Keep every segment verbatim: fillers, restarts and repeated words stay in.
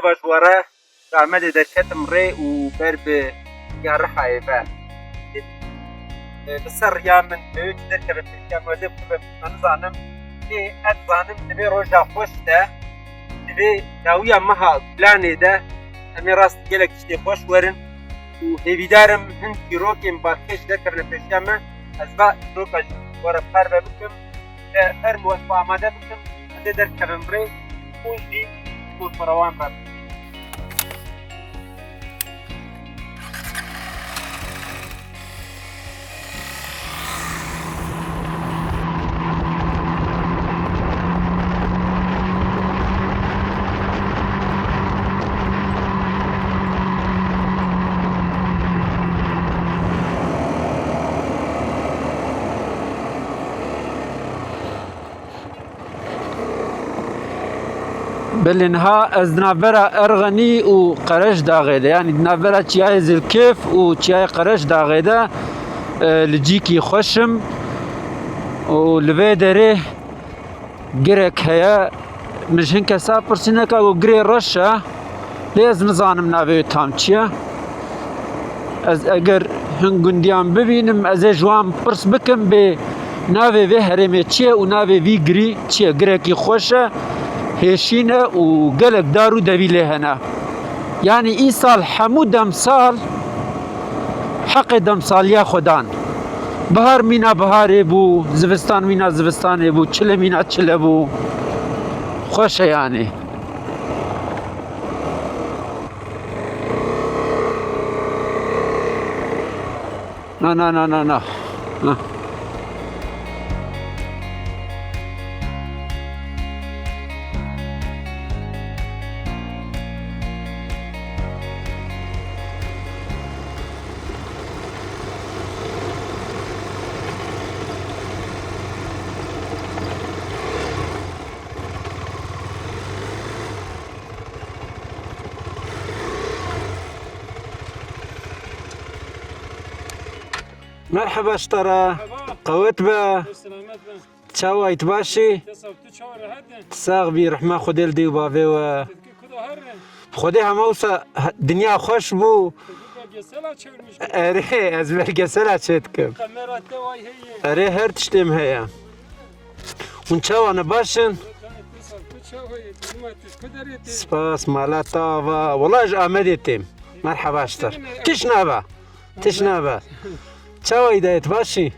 Va ji we re ji Amedê derketim rê û ber bi ya Rihayê ve. Li ser riya min divê wê çi derkeve pêşiya me, ez ê bixwim, ez nizanim. Ê, ez dizanim di vê roja xweş de, di vê dawiya meha Gulanê de em ê rast gelek tiştê xweş werin û hêvîdar im hin çîrokên balkêş derkevine pêşiya me, ez va çîroka jî we re parve bikim. Te fermo ez xwe amade bikim, ez ê derkevim rê, hûn jî konferawan re. Belê niha ez di navbera Erxenî û Qereşdaxê de, yanî di navbera Çiyayê Zilkêf û Çiyayê Qereşdaxê de, e, li cîkî xweş im û li vê derê girek heye. Min ji hin kesa pirsî neka ku girê reş e. Lê ez nizanim navê wê tam çi ye. Ez eger hin gundiyan bibînim, ez ê ji wan pirs bikim bê navê vê herêmê çi ye û navê vî girî çi ye? Girekî xweş e, hêşîn e û gelek dar û devî lê hene. Yanî îsal hemû demsal heqê demsaliya xwe dan. Bihar mîna biharê bû, zivistan mîna zivistanê bû, çile mîna çile bû. Xweş e yanî. Na, na, na, na, na. Na. Merheba ji te re. Merheba. Qewet be. Selamet be. Çawa yî, tu baş î? Te sax, tu çawa, rehet e? Sax bî, rehma Xwedê li dê û bavê we. Te dikî ku da her re? Xwedê hema wisa he-, dinya xweş bû. Te dikî belgesela çevirmiş. Erê, ez belgesela çê dikim. Kamera te way heye. Erê, her tiştê min heye. Hûn çawa ne, baş in? Te sax, tu çawa yî? Tu ma tu ji ku derê tê? Spas, mala te ava. Wela ji Amedê têm. Merheba ji te re. Tiş nabe. Tiş nabe. Çawa yî dayê, tu baş î?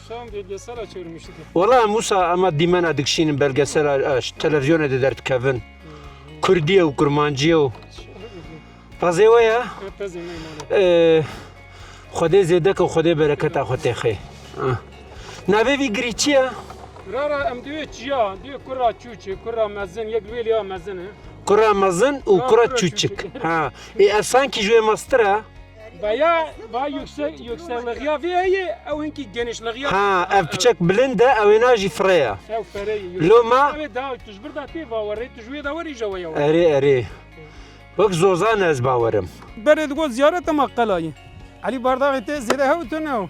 Şam belgesela çevirmişti. Wela em wisa ema dîmena dikişînin belgesela, e, ji televizyonê de derdikevin. Kurdî ye û kurmancî ye û. Pezê we ye? Ha, pezê me mane. E, Xwedê zêde ke, Xwedê bereketa xwe têxê. Ha. Navê vî girî çi ye? Rara em divê çiya, divê kura çûçik, kura mezin, yek li wê liya mezin e. Kura mezin û kura çûçik. Ha, kura çûçik. Ha. Ê, ev sankî ji wê mestir e? Veya, va yüksek, yüksekliği vê heye, ew hinkî genişliği. Ha, ev piçek bilind e, ew ê na jî firê ye. Ew firê ye. Loma. Ew ê daha tu ji vir de tê va werê, tu ji wê de werî je weya. Erê, erê. Wek zozan ez bawerim. Berê digot ziyaret e ma qelayî. Elî Bardaxê tê zêde hew tune o.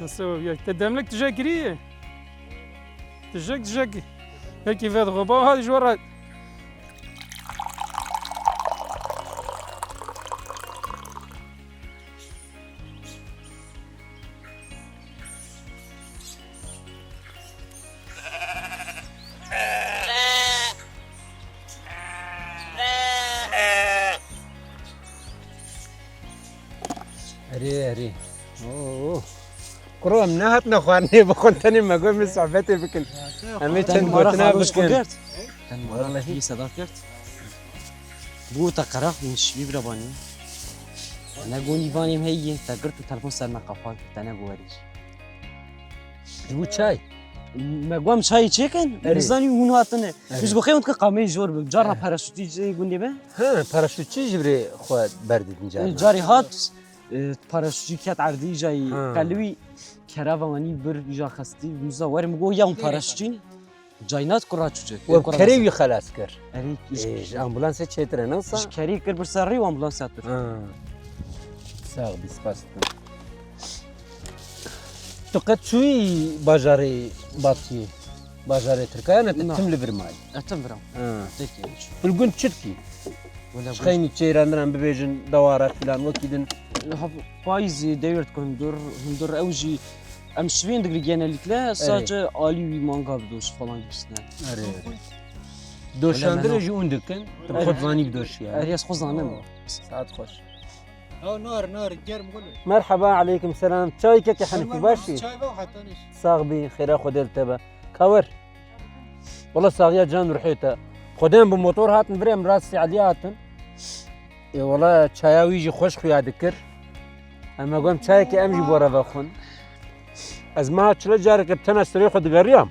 Nasıl ya? Te demlik tije kiriye. Tijek, tijek. Peki, ved xwe ba hadi ji we re. Erê, erê. Oo. Kuro, em nehatine xwarinê bixwin, tenê me got min sohbetê bikin. Em ê çend gotina bikin. Te mara xwe girt? Te mara xwe girt? Bû te qeraq min şivî bira banî. Ne gonî vanê me heye, te girt û telefon ser me qapa kir, te ne bû werî. Ji bo çay? Me got em çayê çêkin, erê. Nizanî hûn hatine. Erê. Biz bixê hûn dike qameyê jor bi. Carna, erê, paraşûtî ji gundê me. Ha, paraşûtçî ji birê xwe berdidin carna. Carê hat, e, paraşûtçî ket erdî jayî, ha, qelwî keravanî bir îja xestî, muza were mi got ya hûn paraşûtçî ne. Caynat kura çûçe. We kerê wî xelas kir. Erê, ê, ji ambulansê çêtir e, ne wisa? Ji kerî kir bir ser rê û ambulans hat kir. Ha. Sax bî, spas dikim. Tu qet çûyî bajarê Batiyê? Bajarê Tirkayan e, te Na. tim li vir mayî. E, tim vira. Ha. Tek yemiş. Tu li gund çi dikî? Wala Ji xeynî çêrandinan bibêjin, dewara filan, wekî din. Ha, payîzî dewr dikin hundir, hundir ew jî em şivên digir genellikle, Erê. sadece alî wî manga bi doş falan gibisine. Erê, erê. Doşandinê Wala jî hûn dikin, tu Erê. xwe zanî bi doşî yani. Erê, ez xwe zanim. Oo, saet xweş. Ya nar, nar, germ gul. Merhaba, aleykum selam. Çay keke Henikî, baş î? Çay ve hatanîş. Sax bî, xêra Xwedê li te be. Kawer. Wala saxiya can ruhê te. Xwedê em bi motor hatin vir, em rastî Elî hatin. Ê wala çaya wî jî xweş xuya dikir. Em e gom çayekê em jî bo re vexwin. Ez meha çile careke bi tena serê xwe digeriyam.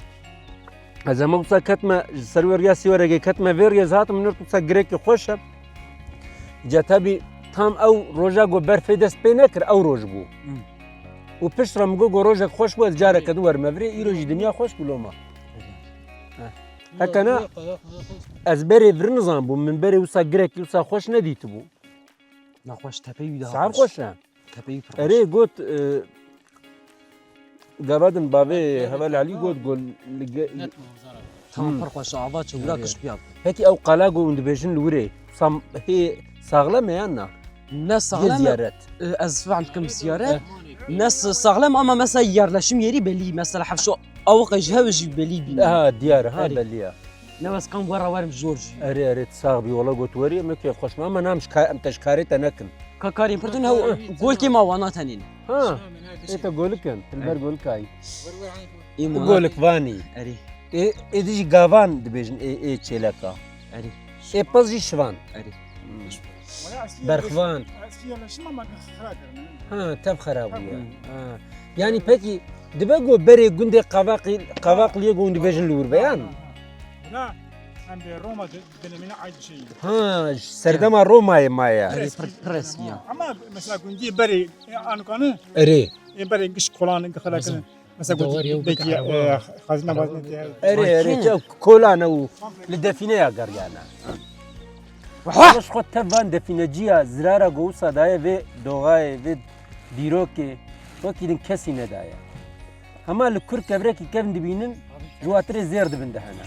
Ez hema wisa ketme, ji ser weriya Sîwerekê ketme vê riyê, ez hatim, min wisa girekî xweş e. Îca tebî tam ew roja ku berfê dest pê nekir, ew roj bû. Hmm. Û pişt re min got, got, rojek xweş bû, ez careke din werime virê, îro jî dinya xweş bû loma. Heh. Hekana ez berê vir nizanbûm, min berê wisa girekî wisa xweş nedîtibû. Nexweş, tepeyî wî daha Sax xweş. xweş e. Tepeyî pir xweş. Erê got, e, gava din bavê Heval Elî got, got li ge- Tamam, Hmm. pir xweş, ava çewra Erê. kişk piya. Pekî ew qala ku hûn dibêjin li wirê, sam hê saxlem e yan na? Ne Yê saxlem e, ziyaret. e, ez fam dikim ziyaret. Eh. Ne s- saxlem ama mesela yerleşim yeri belî, mesela hevşo awiqe ji hev jî belî bîne. Ha, diyar, ha, Erê. belî ya. Ne wes kam wera werim zor jî. Erê, erê, tu sax bî, wala got werî, em kêf xweş me, ama nam ji ka-, em te ji karê te nekin. Ka karên pir tune hew golkê ma wana tenîn. Ha, ê te golik in, tu li ber Erê. golikayî. Ê Tu ma- golik vanî. Erê. Ê, ê di jî gavan dibêjin, ê, ê çêleka. Erê. Ê pez jî şivan. Erê. Hmm. Wala eski Berxvan. yerleşim, eski yerleşim ama xira kirin. Ha, tev xera bûye. Tev. Ha. Yani peki, dibe ku berê gundê Qavaqî-, Qavaqliyê ku hûn dibêjin li wir be, yan? Ha, ha, ha. Wala em bi Roma di-, dinemine ait bir şey. Ha, serdema Romayê maye. Erê, pir, pir eskiya. Ama mesela gundiyê berê, e, ankanı, Erê. e, berê giş kolanı, gıxırakını. Mesela Doğru, gundiyê yok, belki, bir e, hazine mazine diye. Erê, erê, Erê. çew kolane û li defîneya geriyane. Wah! Xweş xwe tev van defîneciya zirara ku wisa daye vê doxayê, vê dîrokê, wekî din kesî nedaye. Hema li kur kevrekî kevn dibînin, ji watirê zêr dibin dihene.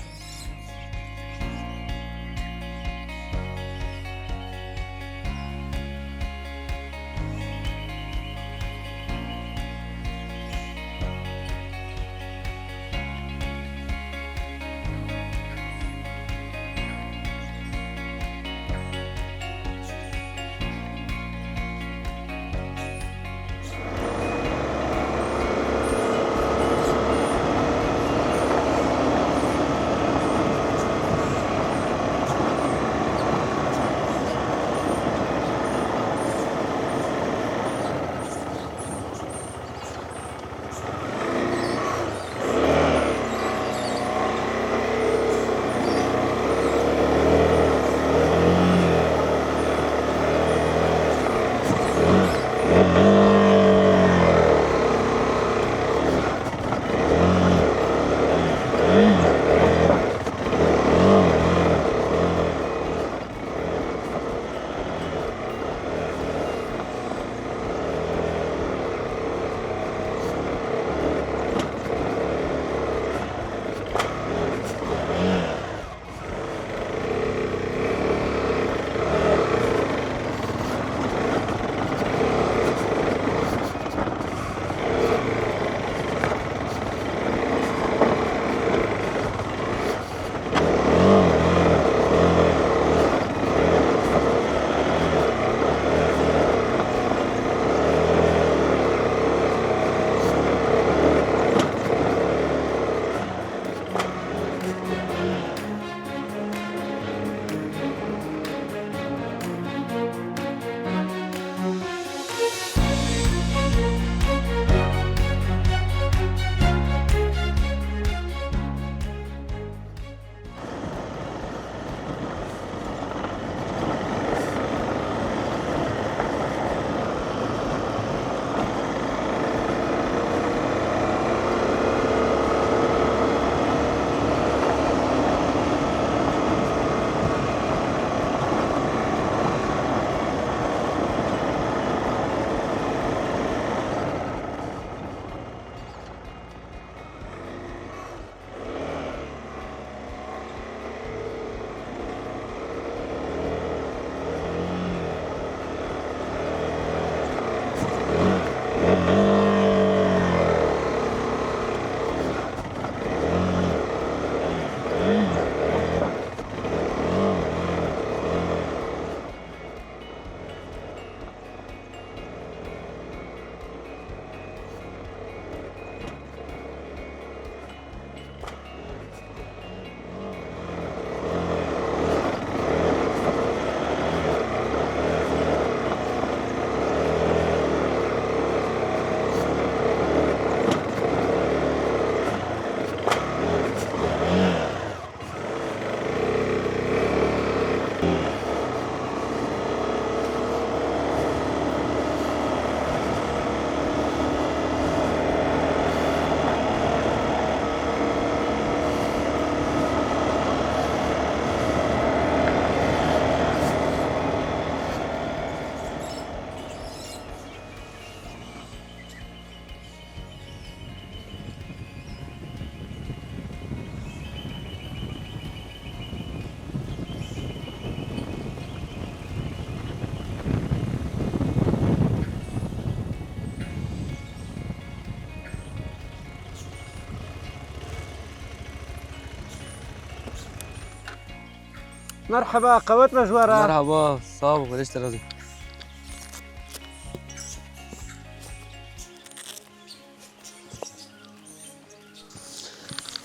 Merheba, qewet me ji we re. Merhaba, sağ ol, Xwedê ji te razî.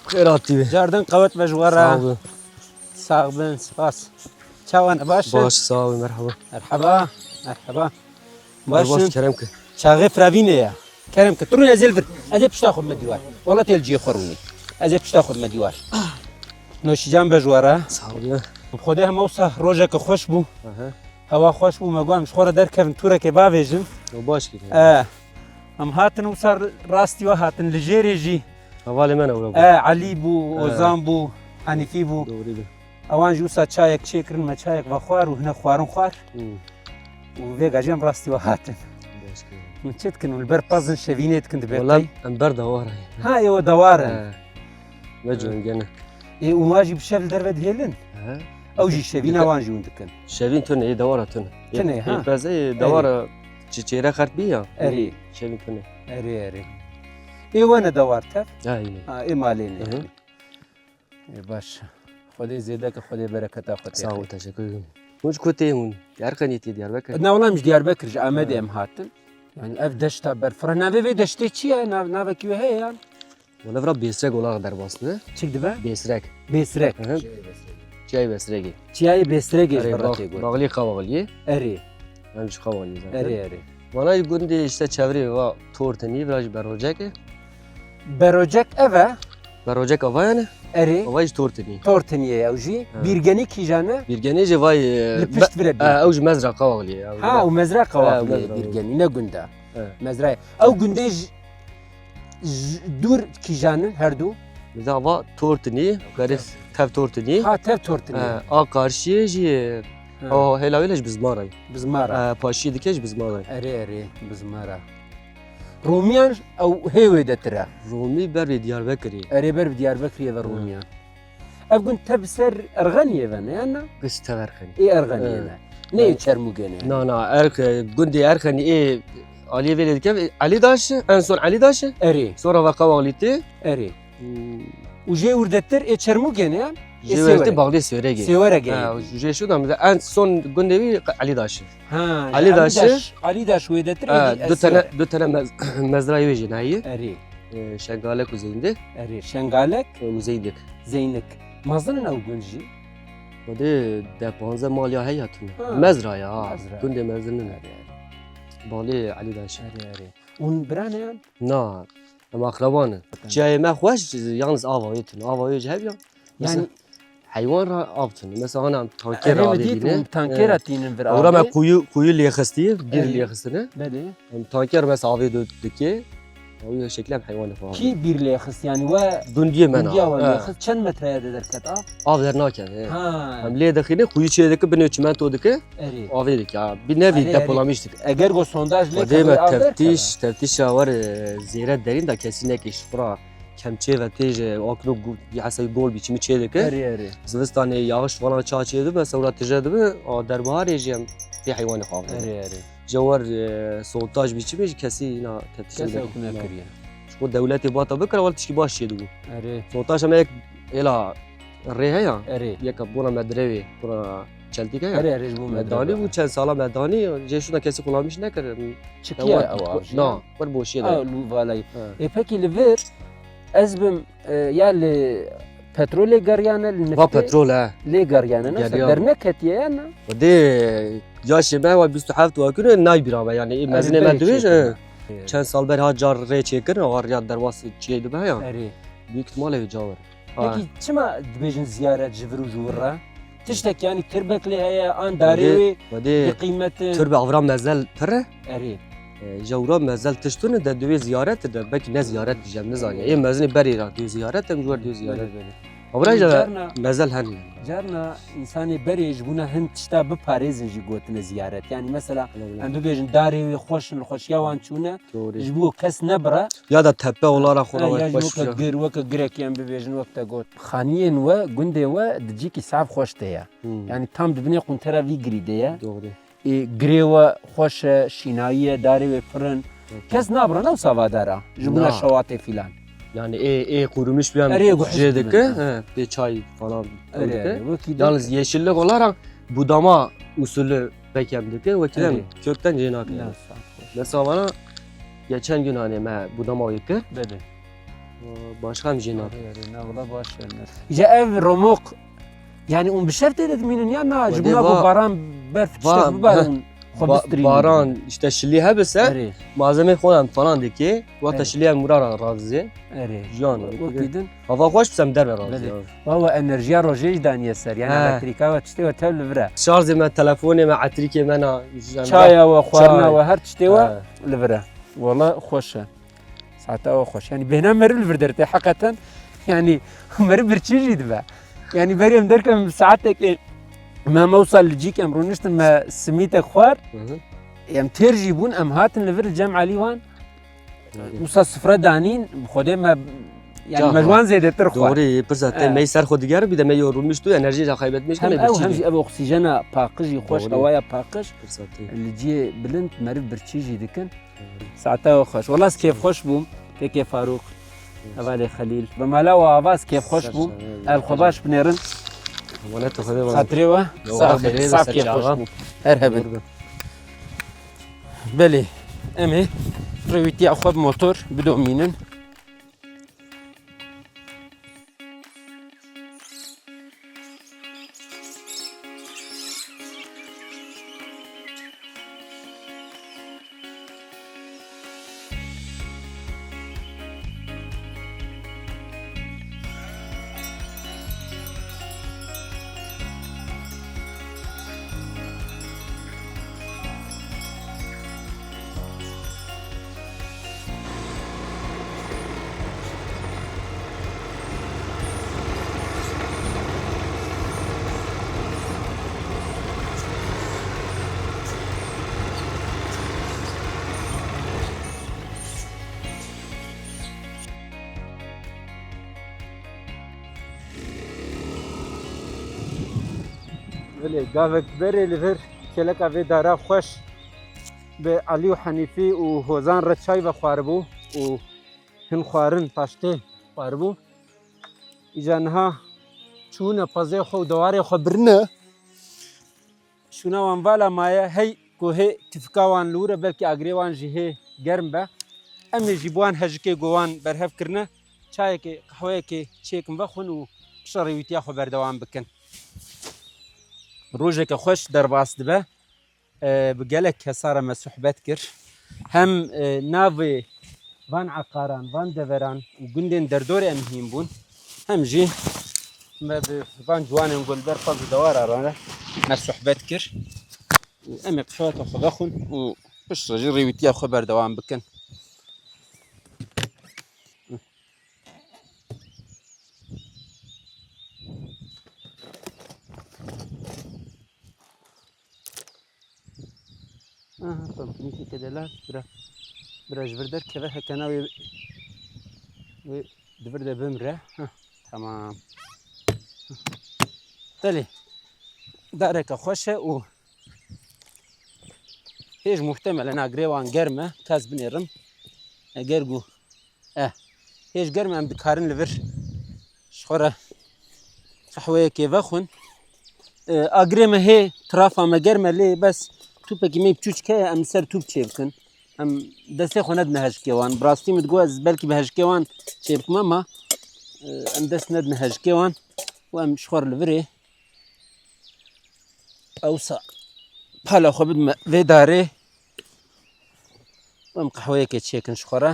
Xêr hatî be. Cardin qewet me ji we re. Sağ ol. Sağ bin, spas. Çawa ne, baş in? Baş, sağ ol, merhaba. Merhaba, merhaba. Baş in. Kerem ke. Çaxê firavînê ye. Kerem ke. Tu rûne ez ê li vir. Ez ê pişta xwe bime dîwar. Wela tê li cihê xwe rûnî. Ez ê pişta xwe bime dîwar. Noşîcan be ji we re. Sağ ol ya. Xwedê hema wisa rojeke xweş bû. Aha. Hewa xweş bû, me got em ji xwe re derkevin tûrekê bavêjin. O baş kir. E, em hatin wisa rastî we hatin li jêrê jî. Hevalê me ne wira bû. E, Elî bû, e, Ozan bû, Henîfî bû. Doğru be. Ewan jî wisa çayek çêkirin, me çayek vexwar û hine xwarin xwar. Hmm. Û vêga jî em rastî we hatin. Baş kir. Hûn çi dikin? Hûn li ber pezin şevînê dikin, dibê qey? Wela em ber dewar in. Ha, ê we dewar in. He. Me cihengene. Ê, û wan jî bi şev li derve dihêlin? He. Ew jî şevîna wan jî hûn dikin? Şevîn tune, ê dewara tune. Tune, ha. Ê pez, ê dewara çi çêre xert bî ya. Erê. Şevîn tune. Erê, erê. Ê we ne dewar tev? Ha, ê. Ha, ê malê ne. Hı hı. Ê, baş. Xwedê zêde ke, Xwedê bereketa xwe tê. Sağ ol, teşekkür ederim. Hûn ji ku tê hûn? Erxenî tê, Diyarbekir? Na, wela em ji Diyarbekir, ji Amedê em hatin. Yani ev deşta berfireh. Navê vê deştê çi ye? Nav-, navekî wê heye yan? Wele vira Bêsrek olarak derbas dibe. Çik dibe? Bêsrek. Bêsrek. Hı hı. Çiyayê Bêsregê. Çiyayê Bêsregê ji vira tê got. Erê, bağ-, bağlî Qavaxliyê. Erê. Em ji Qavaxliyê zaten. Erê, erê. Vana gundê işte çevrê va Tortinî, vira jî Berocek e. Berocek ev e? Berocek ava yani? Erê. Ava jî Tortinî. Tortinî ye ew jî. Ha. Bîrgenî kîjan e? Bîrgenî jî vay, e, li pişt vire bî. E, ew jî mezra Qavaxliyê. Ha, û mezra Qavaxliyê, Bîrgenî, ne gunda. Evet. Mezrayê. Ew gundê ji, ji dûr kîjan in her du? Mesela va Tortinî, berê tev Tortinî. Ha, tev Tortinî. He, a karşiyê jî, he, o hêla wê ji Bizmara ye. Bizmara. He, paşiyê dike ji Bizmara ye. Erê, erê, Bizmara. Romiyan ew hê wê de tire. Romî ber vê Diyarbekirê. Erê, ber bi Diyarbekirê ve Romiyan. Ev gund tev ser Erxeniyê ve ne, yan na? Pişt tev Erxenî. Ê Erxeniyê ne. Ne ê Çermûgê ne. Na, na, Erx-, gundê Erxenî ê aliyê vê lê dike, Elîdaş, en son Elîdaş. Erê. Sonra ve Qavaxlî tê. Erê. Hmm. Û jê wirdetir ê Çermûgê ne, yan? Jê wirdetir bağlê Sêwregê. Sêwregê. Ha, jê şu da, en son gundê wî Elîdaş. Ha, Elîdaş. Elîdaş, Elîdaş wê de tir. Ha, êdî du tane, du tane mez-, mezrayê wê jî nayê. Erê. E, Şengalek û Zeyndek. Erê, Şengalek? E, û Zeyndek. Zeyndek. Mezin in ew gund jî? Xwedê deh panzdeh mal ya heye tune. Ha. Mezra ya, ha. Mezra. Gundê mezin in. Erê, erê. Balê Elîdaş. Erê, erê. Hûn bira ne yan? Na, em axreban in. Tamam. Çiyayê me xweş, yalnız ava wê tune. Ava wê jî hev ya. Mesela, yani heywan ra av tune. Mesela, hana tanker avê dîtin. Tankera tînin vir avê. Ora me kuyu, kuyu lêxistî, bir lêxistine. Belê. Em tanker mesela avê dikê. Ew ya şekilem heywanê xwe. Kî bîr lê xist, yani we gundiyê me na. Gundiya we lê xist, çend metreye de derket av? Av dernakeve, he. Ha. Em lê dixîne, quyu çê dike, binê çimento dike. Erê. Avê dike, ha. Bi nevi depolamîş dike. Eger go sondaj lê keve, av derkeve. Teftiş, teftişa war, e, zêre derîn da kesî nekê şifra. Kemçê ve tê ji akno gu-, ya hesayî gol biçimî çê dike. Erê, erê. Zivistanê yağış falan ça çê dibe, sewra tije dibe, a derbiharê jî em pê heywanê xwe avê. Erê, erê. Ji war, e, sondaj biçimê jî kesî îna tepişê. Kes ew nekiriye. Ji bo dewletê bata bikira, wal tişkî baş çê dibû. Erê. Sondaj heme yek êla rê heya. Erê. Yeka bona me direvê, bona çeltîk heya. Erê, erê, ji bo me danî direvê bû, çend sala me danî, jê şûna kesî xulamîş nekir. Çikiye ew av jî? Na, wer boşiyê de. Ew lû valayî. He. Ê, pekî li vir ez bim, e, ya li petrolê geriyane, li niftê? Va petrol, he. Lê geriyane, ne? Geriya. Derneketiye ya ne? Dê, yaşê me wa bîst û heft wakine naybîra me, yani, ê mezinê me dibêje. Çend sal ber ha car rê çêkirin, ha riya derwas çê dibe ya. Erê. Büyük ihtimalle wê ca were. Pekî çima dibêjin ziyaret ji vir û ji wir re? Tiştek yani tirbek lê heye, an darê wê bi qîmet e? Tirbe avra mezel pir e. Erê. E, ji ewra mezel tişt tune de divê ziyaret de, belkî ne ziyaret diyeceğim, nizaniye. Ê mezinê berê ra diyo ziyaret, em ji wer diyo ziyaret. Belê, belê. Avra jî mezel hene. Carna insanê berê ji bona hin tişta biparêzin jî gotine ziyaret. Yani mesela em bibêjin darê wê xweş in, li xweşiya wan çûne, ji bo kes nebire. Ya da tepe olara xwe ya wek xweş weke gir, weke girek em bibêjin, wek te got. Xaniyên we, gundê we di cîkî sav xweş de ye. Hmm. Yani tam di binê quntera vî girî de ye. Doğru. Ê, girê we xweş e, şînayî ye, darê wê pir in. Kes nabire, ne wisa vadar a, ji bona şewatê filan. Yani ê, ê qurumuş bir Erê, guhiş jê dike. Dike. He, pê çay falan Erê, dike. Erê, wekî de. Yalnız yeşillik olarak budama usulü pek hem dike. Wekî de Erê. Kökten jê nake. Ya, sağ ol. Mesela bana geçen gün hani me budama yekir. Bebe. Başka bir jê nake. Erê, erê, ne ola baş vermez. Ya ev romok, yani un bi şev tê de dimînin ya na, ji Wede buna ku va-, baran berf tiştek va-, bibar heh. un. Xwe Ba-, bistrînin. Baran, işte, şilî hebise, Erê. malzeme xwe em falan dike, wata Erê. şilî em wira ra radizê. Erê. Jiyan, Wekî din. Hava xweş bise em derve radizê. Belê. Wa we enerjiya rojê jî daniye ser. Yani He. elektrîka we tiştê we tev li vir e. Şarjê me, telefonê me, etrîkê me na, ji em Çaya ra-, we, xwarina çay. we, her tiştê we He. li vir e. Wala xweş e. Saeta we xweş. Yani bêhna meriv li vir dertê heqeten. Yani meriv birçî jî dibe. Yani berî em derkem saatekê me mewsa li cîk em rûniştin me simîtek xwar. Hı hı. Em têr jî bûn, em hatin li vir li cem Elî wan. Hı hı. Wisa sifre danîn, bi Xwedê me, yani Ca, me ji ha. wan zêdetir xwar. Doğru, pirsa te He. me ser xwe diger, bir de me yo rûnişt û enerjî jî xeybetmiş, Hem me ew, birçî hem jî. jî ev oksîjena paqij jî xweş, Doğru. hewaya paqij. Pirsa te. Li cihê bilind meriv birçî jî dikin. Saeta we xweş. Wela ez kêfxweş bûm. Kekê Farûq. Hevalê Xelîl. Bi mala we ava ez kêfxweş bûm. Ser, ser, El xwe ser. baş binêrin. Emanet Xwedê be. Xatirê we. Yo, Sax be, xêrê be, sax ser kêfxweş çaxa. bûm. Her hebin. Doğru be. Belê. Em ê rêwîtiya xwe bi motor bidomînin. Belê, gavek berê li vir kêleka vê dara xweş bi Elî û Henîfî û Hozan re çay vexwaribû û hin xwarin, paştê xwaribû. Îca niha çûne pezê xwe û dewarê xwe birine. Şûna wan vala maye, hey ku hê tifika wan li wir e, belkî agirê wan jî hê germ be. Em ê jî bi wan hejikê ku wan berhev kirine, çayekê, qehweyekê çêkin vexwin û piştre rêwîtiya xwe berdewam bikin. Rojeke xweş derbas dibe. E, bi gelek kesa re me sohbet kir. Hem, e, navê van eqaran, van deveran û gundên derdorê em hîn bûn. Hem jî me bi van ciwanên ku li ber pez û dewara re me sohbet kir. Em ê qehweke xwe vexwin û piştre jî rêwîtiya xwe berdewam bikin. Aha, tam pinîkeke delal, bira, bira ji vir derkeve, heke na wê, wê di vir de bimre. Heh, tamam. Belê, dareke xweş e û hêj muhtemelen agirê wan germ e, ka ez binêrim. Eger ku, eh, hêj germ e, em dikarin li vir ji xwe re qehweyekê vexwin. E, agirê me hê, tirafa me germ e, lê bes tûpekî me biçûçik heye, em li ser tûp çêbikin. Em destê xwe nedine hejikê wan. Bi rastî min digot ez belkî bi hejikê wan çêbikim, ema, e, em dest nedine hejikê wan û em ji xwe re li virê. Ewsa pala xwe bidime vê darê û em qehweyekê çêkin ji xwe re.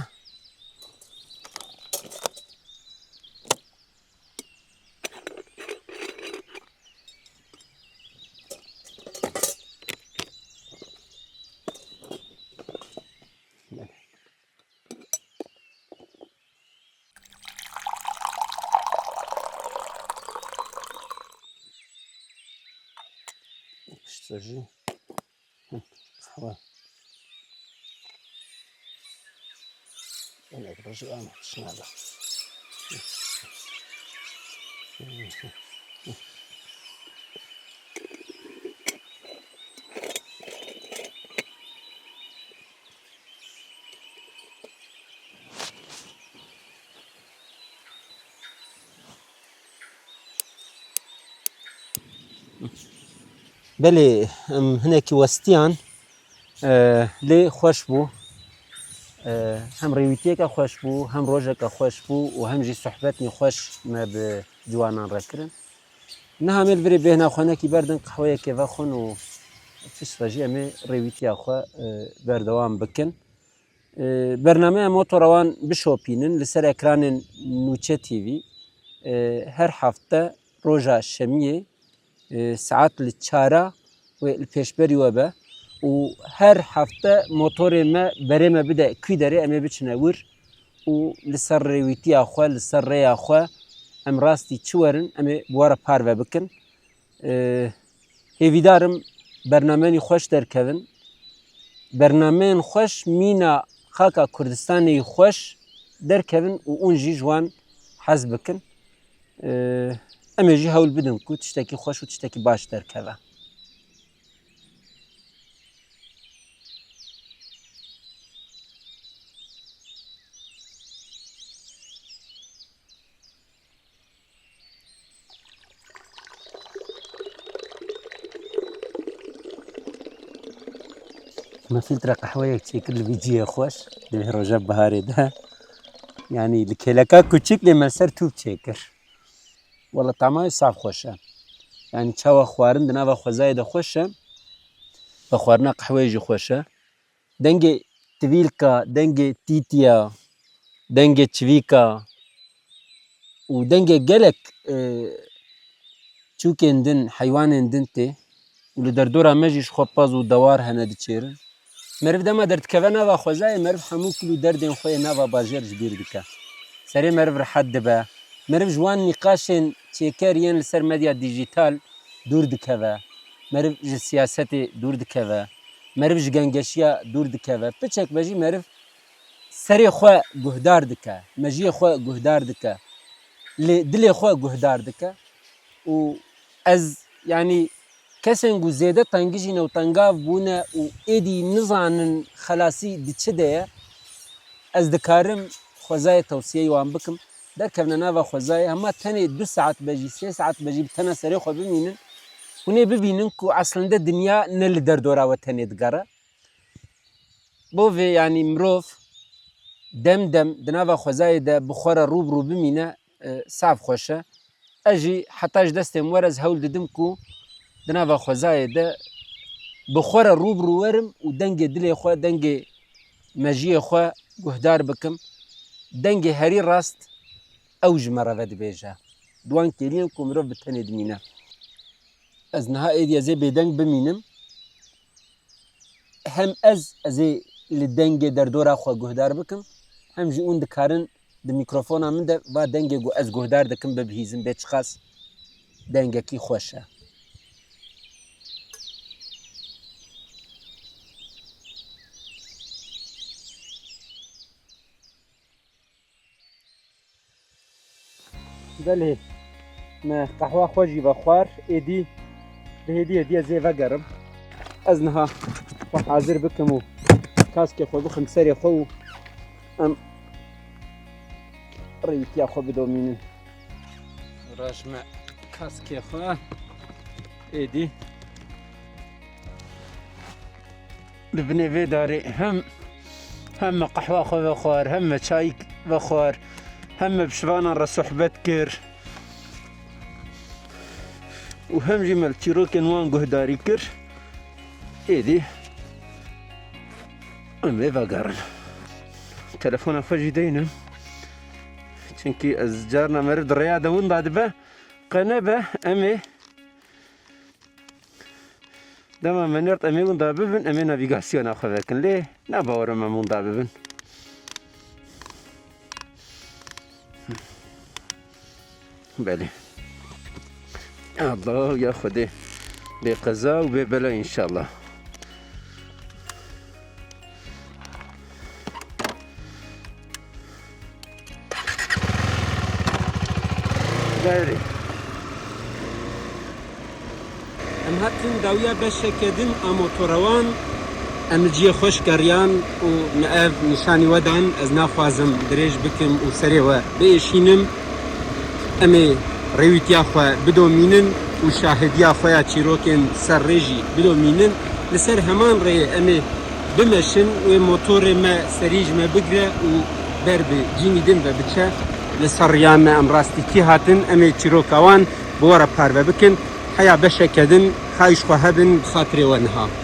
Piştre jî. Hı, qehwe. Hinek rojî em tişt nabe. Belê, em hinekî westiyan, e, lê xweş bû. E, hem rêwîtiyeke xweş bû, hem rojeke xweş bû û hem jî sohbetên xweş me bi ciwanan re kirin. Niha em ê li virê bêhna xwe nekî berdin, qehweyekê vexwin û piştre jî em ê rêwîtiya xwe, e, berdewam bikin. E, bernameya Motorewan bişopînin li ser ekranên Nûçe T V. E, her hefte roja şemiyê, e, saet li çara wê li pêşberî we be û her hefte motorê me berê me bide kwî derê em ê biçine wir û li ser rêwîtiya xwe, li ser rêya xwe em rastî çi werin em ê bi we re parve bikin. E, hêvîdar im bernameyanî xweş derkevin. Bernameyên xweş mîna xaka Kurdistanê yî xweş derkevin û hûn jî ji wan hez bikin. E, em ê jî hewl bidin ku tiştekî xweş û tiştekî baş derkeve. Me fîltre qehweyek çêkir li vî cihê xweş, di vê roja biharê de. Yanî li kêleka kuçik lê me ser tûp çêkir. Wela tama wê saf xweş e. Yanî çawa xwarin di nava xwezayê de xweş e, vexwarina qehweyê jî xweş e. Dengê tivîlka, dengê tîtiya, dengê çivîka û dengê gelek, e, çûkên din, heywanên din tê û li derdora me jî ji xwe pez û dewar hene diçêrin. Meriv dema derdikeve nava xwezayê, meriv hemû kul û derdên xwe yê nava bajêr ji bîr dike. Serê meriv rihet dibe. Meriv ji wan nîqaşên çêker yên li ser medya dîjîtal dûr dikeve. Meriv ji siyasetê dûr dikeve. Meriv ji gengeşiya dûr dikeve. Piçek be jî meriv serê xwe guhdar dike, mejiyê xwe guhdar dike, lê dilê xwe guhdar dike. Û ez, yanî, kesên ku zêde tengijîne û tengav bûne û êdî nizanin xelasî di çi de ye, ez dikarim xwezayê tewsiyeyê wan bikim. Derkevne nava xwezayê, hema tenê du saet be jî, sê saet be jî, bi tena serê xwe bimînin. Hûn ê bibînin ku eslinde dinya ne li derdora we tenê digere. Bo vê, yanî, mirov dem dem di nava xwezayê de bi xwe re rû bi rû bimîne, e, saf xweş e. Ez jî heta ji destê min were ez hewl didim ku di nava xwezayê de bi xwe re rû bi rû werim û dengê dilê xwe, dengê mejiyê xwe guhdar bikim. Dengê herî rast ew ji me re vedibêje. Di wan kêliyên ku mirov bi tenê dimîne. Ez niha êdî ez ê bêdeng bimînim. Hem ez, ez ê li dengê derdora xwe guhdar bikim, hem jî hûn dikarin di mîkrofona min de va dengê ku ez guhdar dikim bibihîzin bê çiqas dengekî xweş e. Belê, me qehwa xwe jî vexwar, êdî di hêdî hêdî ez ê vegerim. Ez niha xwe hazir bikim û kaskê xwe bixim serê xwe û em rêwîtiya xwe bidomînin. Rajme kaskê xwe êdî. Li binê vê darê hem, hem me qehwa xwe vexwar, hem me çayî vexwar, hem me bi şivanan re sohbet kir û hem jî me li çîrokên wan guhdarî kir. Êdî em ê vegerin. Telefona xwe jî deynim. Çimkî ez carna meriv di rêya de winda dibe, qe nebe, em ê Dema me nêrt em ê winda bibin, em ê navîgasyona xwe vekin. Lê nabawerim em winda bibin. Belê. Allah ya Xwedê. Bê qeza û bê bela înşallah. Berê. Em hatin dawiya beşeke din a motorewan. Em li cihê xweş geriyan û me ev nîşanî we dan. Ez naxwazim dirêj bikim û serê we biêşînim. Em ê rêwîtiya xwe bidomînin û şahidiya xwe ya çîrokên ser rê jî bidomînin. Li ser heman rêyê em ê bimeşin, wê motorê me serî ji me bigre û ber bi cînî din ve biçe. Li ser riya me em rastî kî hatin, em ê çîroka wan bi we re parve bikin. Heya beşeke din, hay ji xwe hebin, bi xatirê we niha.